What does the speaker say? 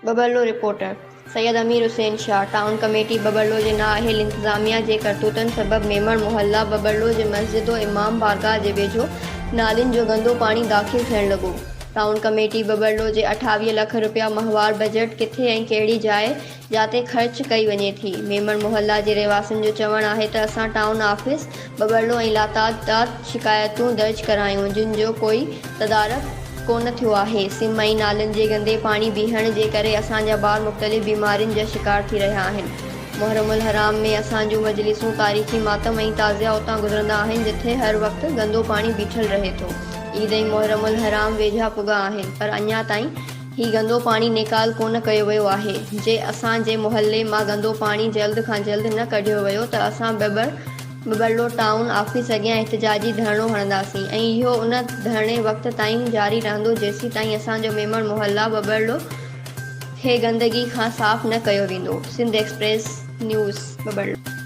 Babarlo, reporter, Syed Amir Hussain Shah, town committee Babarlo جي نااهل انتظاميا جي ڪرتوتن سبب ميمڻ محلا ٻٻرلو جي مسجد و امام بارگاهه جي ويجهو نالين جو گندو پاڻي داخل ٿيڻ لڳو. ٽائون ڪميٽي ٻٻرلو جي 28 لک رپيا ماهوار بجيٽ ڪٿي ۽ ڪهڙي جاء جاتي خرچ ڪئي وڃي ٿي. ميمڻ محلا جي رهواسين جو چوڻ آهي ته اسان ٽائون آفيس ٻٻرلو ۽ لاتعداد شڪايتون درج ڪرايون جن جو ڪوئي تدارڪ ڪونه ٿيو آهي. سم ۽ نالن جي گندي پاڻي بيهڻ جي ڪري اسان جا ٻار مختلف بيمارين جا شڪار ٿي رهيا آهن. محرم الحرام ۾ اسان جون مجلسون، تاريخي ماتم ۽ تعزيا اتان گذرندا آهن جٿي هر وقت گندو پاڻي بيٺل رهي ٿو. عيد ۽ محرم الحرام ويجها پڳا آهن پر اڃا تائين هي گندو پاڻي نيڪال ڪونه ڪيو ويو آهي. جي اسان جي محلي مان گندو پاڻي جلد کان جلد نه ڪڍيو ويو ته اسان ٻٻر ٻٻرلو ٽائون آفيس اڳيان احتجاجي ڌرڻو هڻنداسين ۽ اهو ان ڌرڻي وقت تائين جاري رهندو جيسيتائين اسان جو ميمڻ محلا ٻٻرلو کي گندگي کان صاف نه ڪيو ويندو. Sindh express news, Babarlo.